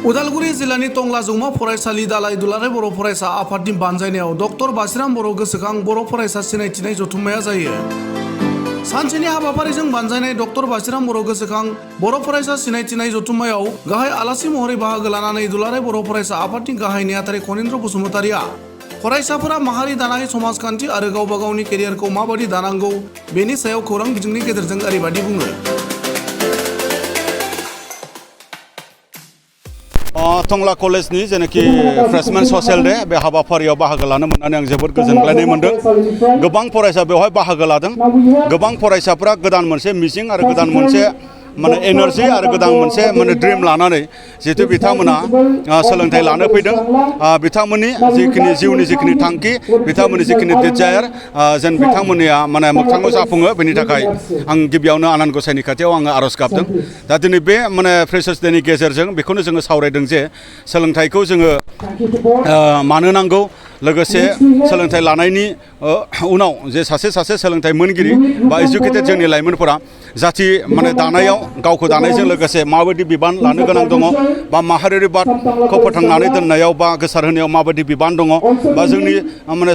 उदालगुरि जिल्लानि टंला जौमा फरायसालि दालाइ दुलाराय बर' फरायसा आफादनि बानजायनायाव डक्टर बासिराम बर' गोसोखां बर' फरायसा सिनायथिनाय जथुम्माया जायो। सानसेनि हाबाफारिजों बानजायनाय डक्टर बासिराम बर' गोसोखां बर' फरायसा सिनायथिनाय जथुम्मायाव गाहाय आलासि महरै बाहागो लानानै दुलाराय बर' फरायसा आफादनि गाहाय नेहाथारि खनिन्द्र बसुमतारिया फरायसाफोरा माहारि दानाय समाजखान्थि आरो गावबा गावनि केरियारखौ माबादि दानांगौ बेनि सायाव खौरां बिजोंनि गेजेरजों ओरैबादि बुङो। टंला कलेजनि जेनाखि फ्रेशमेन ससियेल डे बे हाबाफारियाव बाहागो लानो मोननानै आं जोबोद गोजोनग्लायनाय मोनदों। गोबां फरायसा बेवहाय बाहागो लादों। गोबां फरायसाफोरा गोदान मोनसे मिजिं आरो गोदान मोनसे एनार्जि आरो गोदान मोनसे ड्रिम लानानै जिहेतु बिथांमोना सोलोंथाइ लानो फैदों। बिथांमोननि जिखिनि जिउनि जिखिनि थांखि बिथांमोननि जिखिनि डिजायार जेन बिथांमोननिया मोगथाङाव जाफुङो बेनि थाखाय आं गिबियावनो आनान गसाइनि खाथियाव आङो आर'ज गाबदों। दा दिनै बे फ्रेशार्स डेनि गेजेरजों बेखौनो जोङो सावरायदों जे सोलोंथाइखौ जोङो मानो नांगौ, लोगोसे सोलोंथाइ लानायनि उनाव जे सासे सोलोंथाइ मोनगिरि बा एजुकेटेड जोंनि लाइमोनफोरा जाथि दानायाव गावखौ दानायजों लोगोसे माबायदि बिबान लानो गोनां दङ, बा माहारियारि बादखौ फोथांनानै दोननायाव बा गोसारहोनायाव माबायदि बिबान दङ, बा जोंनि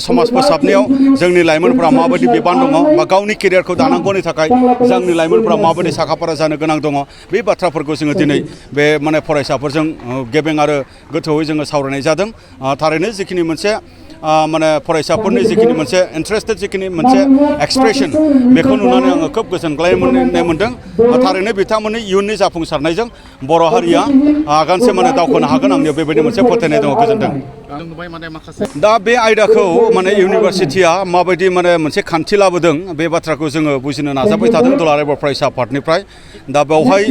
समाज फोसाबनायाव जोंनि लाइमोनफोरा माबायदि बिबान दङ, बा गावनि केरियारखौ दानांगौनि थाखाय जोंनि लाइमोनफोरा माबायदि साखाफारा जानो गोनां दङ, बे बाथ्राफोरखौ जोङो दिनै बे फरायसाफोरजों गेबें आरो गोथौयै जोङो सावरायनाय जादों। थारैनो जिखिनि मोनसे फरायसाफोरनि जिखिनि मोनसे इन्टारेस्टेड जिखिनि मोनसे एक्सप्रेसन बेखौ नुनानै आङो खोब गोजोनग्लायनाय मोनदों। थारैनो बिथांमोननि इयुननि जाफुंसारनायजों बर' हारिया आगानसे दावखोनो हागोन, आंनियाव बेबायदि मोनसे फोथायनाय दङ। गोजोनथों। दा बे आयदाखौ इउनिभारसिटिया माबायदि मोनसे खान्थि लाबोदों बे बाथ्राखौ जोङो बुजिनो नाजाबाय थादों दुलाराय बर' फरायसा आफादनिफ्राय। दा बेवहाय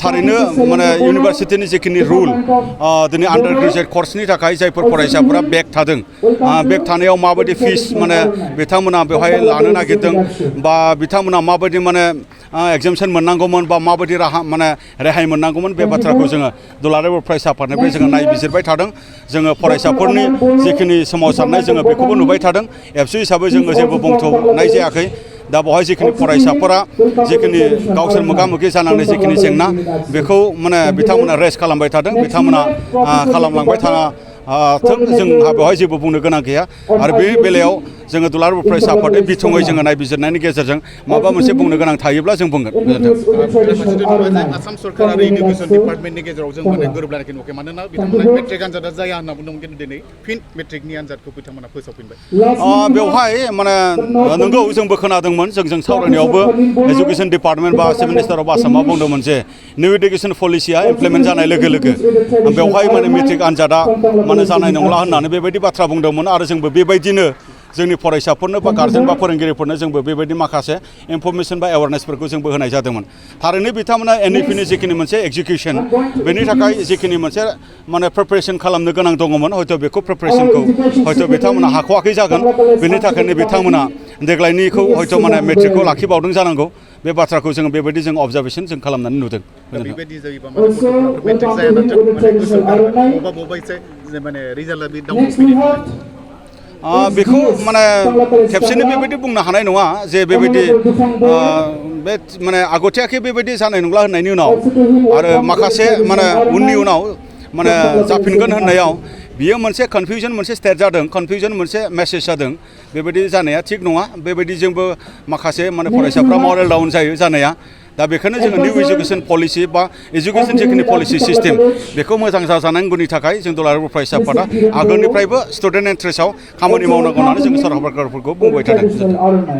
थारैनो इउनिभारसिटिनि जिखिनि रुल दिनै आन्डार ग्रेजुवेट कर्सनि थाखाय जायफोर फरायसाफोरा बेक थादों, बेक थानायाव माबायदि फिस बिथांमोना बेवहाय लानो नागिरदों, बा बिथांमोना माबायदि एगजामसन मोननांगौमोन, बा माबायदि राहा रेहाय मोननांगौमोन, बे बाथ्राखौ जोङो दुलाराय बर' फरायसा आफादनिफ्राय जोङो नायबिजिरबाय थादों। जोङो फरायसाफोरनि जिखिनि सोमावसारनाय जोङो बेखौबो नुबाय थादों। एबसु हिसाबै जोङो जेबो बुंथ'नाय जायाखै। दा बेवहाय जिखिनि फरायसाफोरा जिखिनि गावसोर मोगा मोगि जानांनाय जिखिनि जेंना बेखौ बिथांमोना रेज खालामबाय थादों। बिथांमोना खालामलांबाय जोंहा बेवहाय जेबो बुंनो गोनां गैया। आरो बे बेलायाव जोङो दुलाराय बर' फरायसा आफादनि बिथङै जोङो नायबिजिरनायनि गेजेरजों माबा मोनसे बुंनो गोनां थायोब्ला जों बुंगोन। आसाम सरकार आरो इडुकेसन डिपार्टमेन्टनि गेजेराव जों गोरोबलायनायखौ नुवाखै, मानोना बिथांमोना मेट्रिक आनजादा जाया होनना बुंदोंमोन, खिन्थु दिनै फिन मेट्रिकनि आनजादखौ बिथांमोना फोसावफिनबाय। बेवहाय नंगौ, जोंबो खोनादोंमोन। जों सावरायनायावबो एजुकेसन डिपार्टमेन्ट बा चिफ मिनिस्टार अफ आसामा बुंदोंमोन जे निउ इडुकेसन पलिसिया इमप्लिमेन्ट जानाय लोगो लोगो बेवहाय मेट्रिक आनजादा जानाय नंला होननानै बेबायदि बाथ्रा बुंदोंमोन। आरो जोंबो बेबायदिनो जोंनि फरायसाफोरनो बा गार्जेन बा फोरोंगिरिफोरनो जोंबो बेबायदि माखासे इनफरमेसन बा एवारनेसफोरखौ जोंबो होनाय जादोंमोन। थारैनो बिथांमोना NEP-नि जिखिनि मोनसे एग्जिकिउसन बेनि थाखाय जिखिनि मोनसे प्रिपेरेसन खालामनो गोनां दङमोन, हयथ' बेखौ प्रिपेरेसनखौ हयथ' बिथांमोना हाख'वाखै जागोन। बेनि थाखायनो बिथांमोना देग्लायनिखौ हयथ' मेट्रिकखौ लाखिबावदों जानांगौ। बे बाथ्राखौ जोङो बेबायदि अबजारभेसन जों खालामनानै नुदों। बेबायदि जायोबा गथ'फोरा मेट्रिक जाया नाथाय गोसो बबेबा एसे रिजाल्टआ बे डाउन फैनाय बेखौ खेबसेनो बेबायदि बुंनो हानाय नङा जे बेबायदि बे आगथियाखै बेबायदि जानाय नंला होननायनि उनाव आरो माखासे उननि उनाव जाफिनगोन होननायाव बियो मोनसे कनफिउजन मोनसे स्टेट जादों, कनफिउजन मोनसे मेसेज जादों। बेबायदि जानाया थिग नङा। बेबायदिजोंबो माखासे फरायसाफ्रा मरेल डाउन जायो जानाया। दा बेखायनो जोङो निउ इडुकेसन पलिसि बा इडुकेसन जिखिनि पलिसि सिस्टेम बेखौ मोजां जाजानांगौनि थाखाय जों दुलाराय बर' फरायसा आफादा आगोलनिफ्रायबो स्टुडेन्ट इन्ट्रेस्टआव खामानि मावनांगौ होननानै जोङो सरकारफोरखौ बुंबाय थादों।